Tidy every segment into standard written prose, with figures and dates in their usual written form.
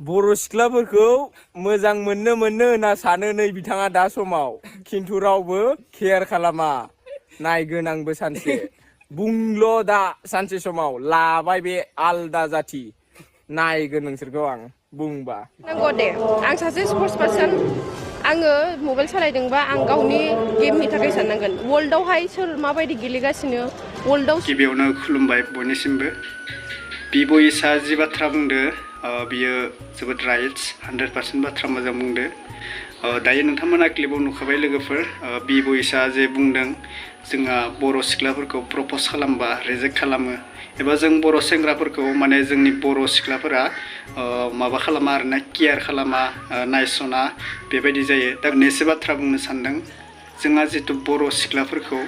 बर' सिख्लाफोरखौ मोजां मोननो होनना सानो नै बिथाङा दा समाव खिन्थु रावबो केयार खालामा नायगोनांबो सानसे बुंल' दा सानसे समाव लाबाय बे आलदा जाथि नायगोन नोंसोरखौ आं बुंबा नांगौ दे आं सासे स्पर्ट्स पार्सन आङो मबाइल सालायदोंबा आं गावनि गेमनि थाखाय साननांगोन वर्ल्डआवहाय सोर माबायदि गेलेगासिनो वर्ल्डआव गिबियावनो खुलुमबाय बयनिसिमबो बिब'इसा जि बाथ्रा बुंदो बियो जोबोद राइट 100% बाथ्रा मोजां बुंदो दायो नोंथांमोना क्लिपाव नुखाबाय लोगोफोर बिब'इसा जे बुंदों जोंहा बर' सिख्लाफोरखौ प्रप'ज खालामबा रिजेक्ट खालामो एबा जों बर' सेंग्राफोरखौ माने जोंनि बर' सिख्लाफोरा माबा खालामा आरोना केयार खालामा नायसना बेबायदि जायो दा मोनसे बाथ्रा बुंनो सानदों जोंहा जितु बर' सिख्लाफोरखौ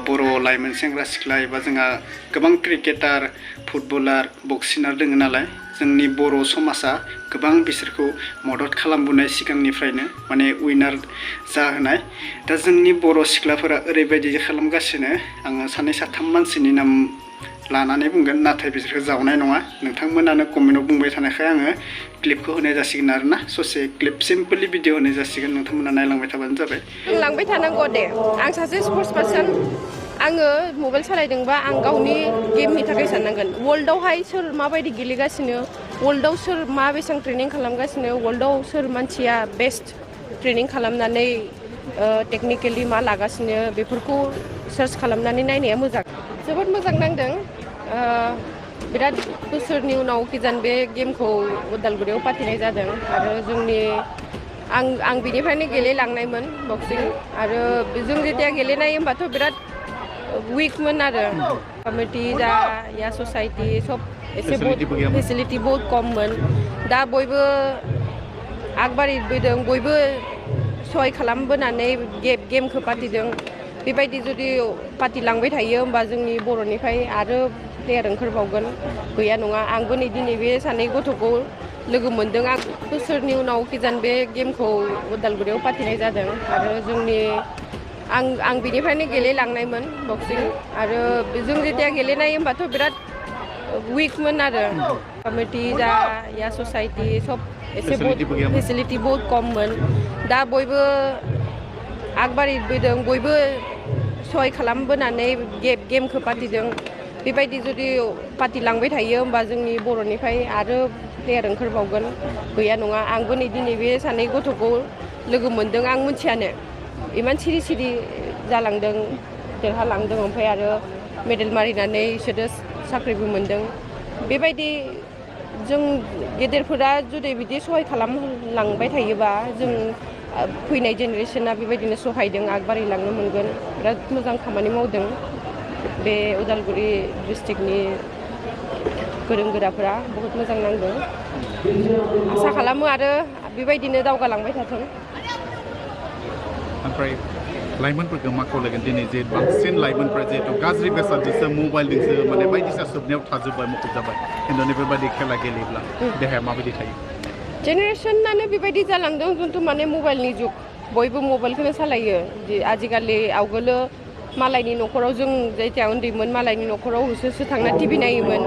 बर' लाइमोन सेंग्रा सिख्ला एबा जोंहा गोबां क्रिकेटार फुटबलार बक्सिनार दङ नालाय जोंनि बर' समाजा गोबां बिसोरखौ मदद खालामबोनाय सिगांनिफ्रायनो माने उइनार जाहोनाय दा जोंनि बर' सिख्लाफोरा ओरैबायदि खालामगासिनो आङो सानै साथाम मानसिनि नाम लानानै बुंगोन नाथाय बिसोरखौ जावनाय नङा नोंथांमोनानो कमेन्टआव बुंबाय थानायखाय आङो क्लिपखौ होनाय जासिगोन आरोना ससे क्लिप सिम्पलि भिडिअ होनाय जासिगोन नोंथांमोना नायलांबाय थाबानो जाबाय लांबाय थानांगौ दे आं सासे स्पर्ट्स पार्सन आङो मबाइल सालायदोंबा आं गावनि गेमनि थाखाय साननांगोन वर्ल्डआवहाय सोर माबायदि गेलेगासिनो वर्ल्डआव सोर मा बेसेबां ट्रेनिं खालामगासिनो वर्ल्डआव सोर मानसिया बेस्ट ट्रेनिं खालामनानै टेकनिकेलि मा लागासिनो बेफोरखौ सार्च खालामनानै नायनाया मोजां जोबोद मोजां नांदों बिराद बोसोरनि उनाव किजान बे गेमखौ उदालगुरियाव फाथिनाय जादों आरो जोंनि आं बिनिफ्रायनो गेलेलांनायमोन बक्सिं आरो जों जेथिया गेलेनाय होमबाथ' बिराद उइकमोन आरो कमिटि जा या ससाइटि सब एसे फेसिलिटि बहुत खममोन दा बयबो आगबारिबोदों बयबो सहाय खालामबोनानै गेमखौ फाथिदों बेबायदि जुदि फाथिलांबाय थायो होमबा जोंनि बर'निफ्राय आरो प्लेयार ओंखारबावगोन गैया नङा आंबो नै दिनै बे सानै गथ'खौ लोगो मोनदों आं बोसोरनि उनाव किजान बे गेमखौ उदालगुरियाव फाथिनाय जादों आरो जोंनि आं बिनिफ्रायनो गेलेलांनायमोन बक्सिं आरो जों जेथिया गेलेनाय होमबाथ' बिराद उइकमोन आरो कमिटि जा या ससाइटि सब एसे फेसिलिटि बहुत खममोन दा बयबो आगबारिबोदों बयबो सहाय खालामबोनानै गेमखौ फाथिदों बेबायदि जुदि फाथिलांबाय थायो होमबा जोंनि बर'निफ्राय आरो प्लेयार ओंखारबावगोन गैया नङा आंबो नै दिनै बे सानै गथ'खौ लोगो मोनदों आं मिथियानो इमान सिरि सिरि जालांदों देरहालांदों ओमफ्राय आरो मेडेल मारिनानै बिसोरो साख्रिबो मोनदों बेबायदि जों गेदेरफोरा जुदि बिदि सहाय खालामलांबाय थायोबा जों फैनाय जेनेरेसना बेबायदिनो सहायदों आगबारिलांनो मोनगोन बिराद मोजां खामानि मावदों बे उदालगुरि डिस्ट्रिक्टनि गोरों गोराफोरा बहुत मोजां नांदों आसा खालामो आरो बेबायदिनो दावगालांबाय थाथों ओमफ्राय लाइमोनफोरखौ मा खावलायगोन दिनै जे बांसिन लाइमोनफ्रा जिहेतु गाज्रि बेसादजोंसो मबाइलजोंसो माने बायदिसिना सोबनायाव थाजोब्बाय मुखुब जाबाय खिन्थु बेफोरबायदि खेला गेलेयोब्ला देहाया माबायदि थायो जेनेरेसनानो बेबायदि जालांदों जिथु माने मबाइलनि जुग बयबो मबाइलखौनो सालायो आजिखालि आवगोलो मालायनि न'खराव जों जेथिया उन्दैमोन मालायनि न'खराव होसोसो थांना टिभि नायोमोन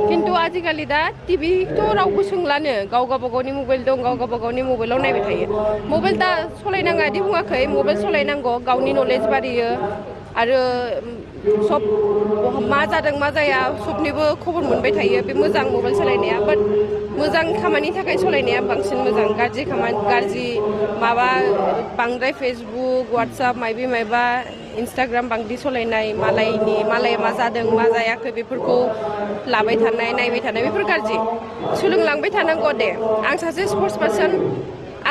खिन्थु आजिखालि दा टिभिथ' रावबो सोंलानो गाव गावबागावनि मबाइल दं गाव गावबागावनि मबाइलाव नायबाय थायो मबाइल दा सलायनाङा बिदि बुङाखै मबाइल सलायनांगौ गावनि नलेज बारियो आरो सब मा जादों मा जाया सबनिबो खबर मोनबाय थायो बे मोजां मबाइल सालायनाया बाट मोजां खामानिनि थाखाय सलायनाया बांसिन मोजां गाज्रि माबा बांद्राय फेसबुक वाट्सएप मायबा इन्स्टाग्राम बांद्राय सलायनाय मालाया मा जादों मा जायाखै बेफोरखौ लाबाय थानाय नायबाय थानाय बेफोर गाज्रि सोलोंलांबाय थानांगौ दे आं सासे स्पर्ट्स पार्सन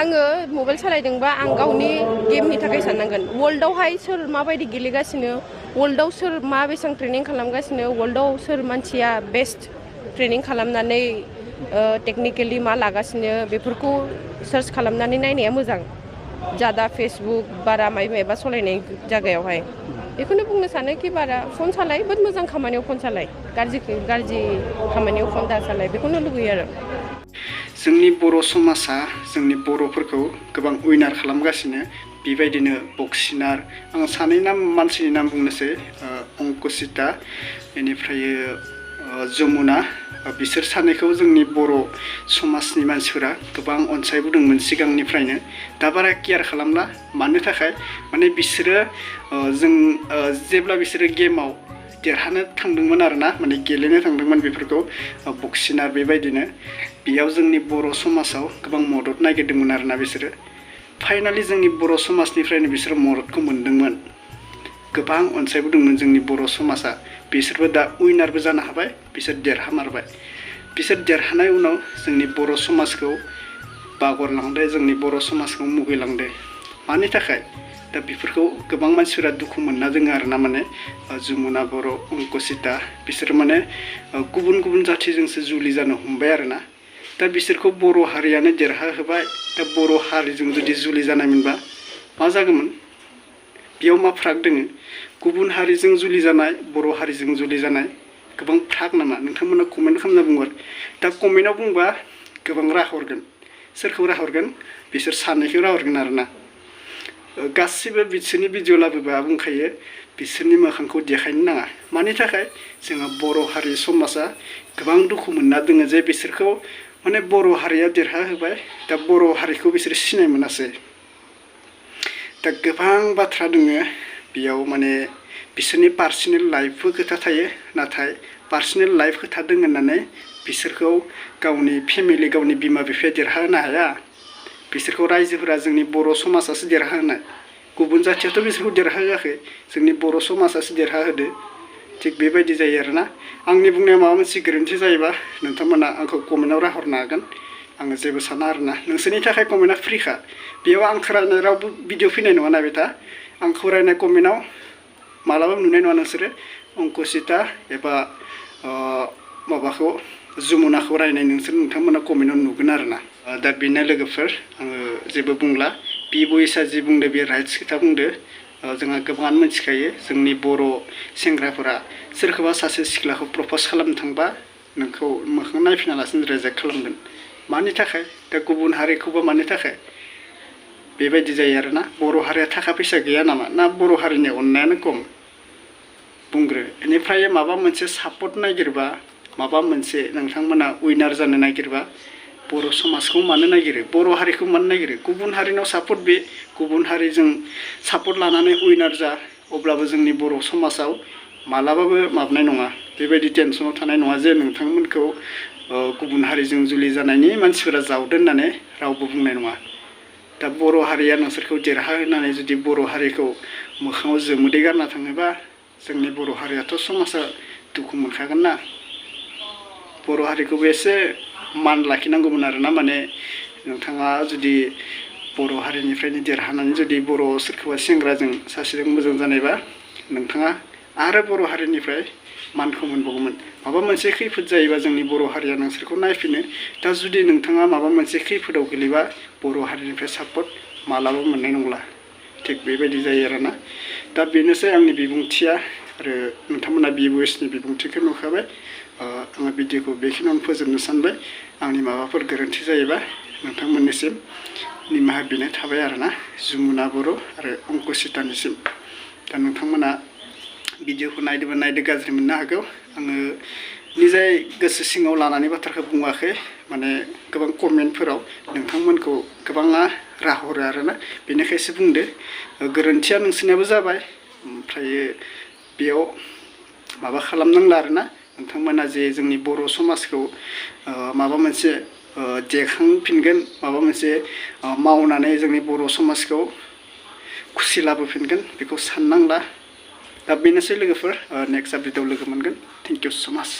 आङो मबाइल सालायदोंबा आं गावनि गेमनि थाखाय साननांगोन वर्ल्डआवहाय सोर माबायदि गेलेगासिनो वर्ल्डआव सोर मा बेसेबां ट्रेनिं खालामगासिनो वर्ल्डआव सोर मानसिया बेस्ट ट्रेनिं खालामनानै टेकनिकेलि मा लागासिनो बेफोरखौ सार्च खालामनानै नायनाया मोजां जादा फेसबुक बारा मायबा सलायनाय जायगायावहाय बेखौनो बुंनो सानो कि बारा फन सालाय बाट मोजां खामानियाव फन सालाय गाज्रि खामानियाव फन दा सालाय बेखौनो लुगैयो आरो जोंनि बर' समाजा जोंनि बर'फोरखौ गोबां उइनार खालामगासिनो बेबायदिनो बक्सिनार आं सानै मानसिनि नाम बुंनोसै अंकुसिता बेनिफ्राय जमुना बिसोर सानैखौ जोंनि बर' समाजनि मानसिफोरा गोबां अनसायबोदोंमोन सिगांनिफ्रायनो दा बारा केयार खालामला मानो थाखाय माने बिसोरो जेब्ला बिसोरो गेमाव देरहानो थांदोंमोन आरोना माने गेलेनो थांदोंमोन बेफोरखौ बक्सिनार बेबायदिनो बेयाव जोंनि बर' समाजाव गोबां मदद नागिरदोंमोन आरोना बिसोरो फाइनालि जोंनि बर' समाजनिफ्रायनो बिसोरो मददखौ मोनदोंमोन गोबां अनसायबोदोंमोन जोंनि बर' समाजा बिसोरबो दा उइनारबो जानो हाबाय बिसोर देरहामारबाय बिसोर देरहानाय उनाव जोंनि बर' समाजखौ बावगारलांदो जोंनि बर' समाजखौ मुगैलांदो मानि थाखाय दा बेफोरखौ गोबां मानसिफोरा दुखु मोनना दोङो आरोना माने जमुना बर' अंकुसिता बिसोर माने गुबुन गुबुन जाथिजोंसो जुलि जानो हमबाय आरोना दा बिसोरखौ बर' हारियानो देरहाहोबाय दा बर' हारिजों जुदि जुलि जानायमोनबा मा जागौमोन बेयाव मा फाराग दोङो गुबुन हारिजों जुलि जानाय बर' हारिजों जुलि जानाय गोबां फाराग नामा नोंथांमोना कमेन्ट खालामना बुंहर दा कमेन्टआव बुंबा गोबां राहा हरगोन सोरखौ राहा हरगोन बिसोर सानैखौ राहा हरगोन आरोना गासिबो बिसोरनि भिडिअ लाबोबा बुंखायो बिसोरनि मोखांखौ देखायनो नाङा मानि थाखाय जोंहा बर' हारि समाजा गोबां दुखु मोनना दोङो जे बिसोरखौ माने बर' हारिया देरहाहोबाय दा बर' हारिखौ बिसोर सिनाय मोनासै दा गोबां बाथ्रा दोङो बेयाव माने बिसोरनि पार्सनेल लाइफबो खोथा थायो नाथाय पार्सनेल लाइफ खोथा दोङ होननानै बिसोरखौ गावनि फेमिलि गावनि बिमा बिफाया देरहाहोनो हाया बिसोरखौ रायजोफोरा जोंनि बर' समाजासो देरहाहोनाय गुबुन जाथियाथ' बिसोरखौ देरहाहोआखै जोंनि बर' समाजासो देरहाहोदो थिग बेबायदि जायो आरोना आंनि बुंनाया माबा मोनसे गोरोन्थि जायोबा नोंथांमोना आंखौ कमेन्टआव रायहरनो हागोन आङो जेबो साना आरोना नोंसोरनि थाखाय कमेन्टआ फ्रिखा बेयाव आं रायनाय रावबो भिडिअ फैनाय नङा ना बेटा आंखौ रायनाय कमेन्टआव मालाबा नुनाय नङा नोंसोरो अंकुसिता एबा माबाखौ जमुनाखौ रायनाय नोंथांमोना कमेन्टआव नुगोन आरोना दा बेनो लोगोफोर आङो जेबो बुंला बिबयसा जि बुंदो बे राइट्स खोथा बुंदो जोंहा गोबाङानो मिथिखायो जोंनि बर' सेंग्राफोरा सोरखौबा सासे सिख्लाखौ प्रप'ज खालामनो थांबा नोंखौ मोखां नायफिनालासिनो रिजेक्ट खालामगोन मानि थाखाय दा गुबुन हारिखौबा मानि थाखाय बेबायदि जायो आरोना बर' हारिया थाखा फैसा गैया नामा ना बर' हारिनि अननायानो खम बुंग्रो बेनिफ्राय माबा मोनसे सापर्ट नागिरबा माबा मोनसे नोंथांमोना उइनार जानो नागिरबा बर' समाजखौ मानो नागिरो बर' हारिखौ मानो नागिरो गुबुन हारिनाव सापर्ट बे गुबुन हारिजों सापर्ट लानानै उइनार जा अब्लाबो जोंनि बर' समाजाव मालाबाबो माबानाय नङा बेबायदि टेनसनाव थानाय नङा जे नोंथांमोनखौ गुबुन हारिजों जुलि जानायनि मानसिफोरा जावदो होननानै रावबो बुंनाय नङा दा बर' हारिया नोंसोरखौ देरहाहोनानै जुदि बर' हारिखौ मोखाङाव जोमोदै गारना थाङोबा जोंनि बर' हारियाथ' समाजा दुखु मोनखागोन ना बर' हारिखौबो एसे मान लाखिनांगौमोन आरोना माने नोंथाङा जुदि बर' हारिनिफ्रायनो देरहानानै जुदि बर' सोरखौबा सेंग्राजों सासेजों मोजां जानायबा नोंथाङा आरो बर' हारिनिफ्राय मानखौ मोनबावगौमोन माबा मोनसे खैफोद जायोबा जोंनि बर' हारिया नोंसोरखौ नायफिनो दा जुदि नोंथाङा माबा मोनसे खैफोदाव गोलैबा बर' हारिनिफ्राय सापर्ट मालाबा मोननाय नंला थिग बेबायदि जायो आरोना दा बेनोसै आंनि बिबुंथिया आरो नोंथांमोना बिब'एसनि बिबुंथिखौ नुखाबाय आङो भिडिअखौ बेखिनियावनो फोजोबनो सानबाय आंनि माबाफोर गोरोन्थि जायोबा नोंथांमोननिसिम निमाहा बिनाय थाबाय आरोना जमुना बर' आरो अंकुसितानिसिम दा नोंथांमोना भिडिअखौ नायदोंबा नायदो गाज्रि मोननो हागौ आङो निजाय गोसो सिङाव लानानै बाथ्राखौ बुङाखै माने गोबां कमेन्टफोराव नोंथांमोनखौ गोबाङा राहरो आरोना बेनिखायसो बुंदो गोरोन्थिया नोंसोरनियाबो जाबाय ओमफ्राय बेयाव माबा खालामनांला आरोना नोंथांमोना जे जोंनि बर' समाजखौ माबा मोनसे देखांफिनगोन माबा मोनसे मावनानै जोंनि बर' समाजखौ खुसि लाबोफिनगोन बेखौ साननांला दा बेनोसै लोगोफोर नेक्स्ट आपडेटआव लोगो मोनगोन थेंक इउ सो माच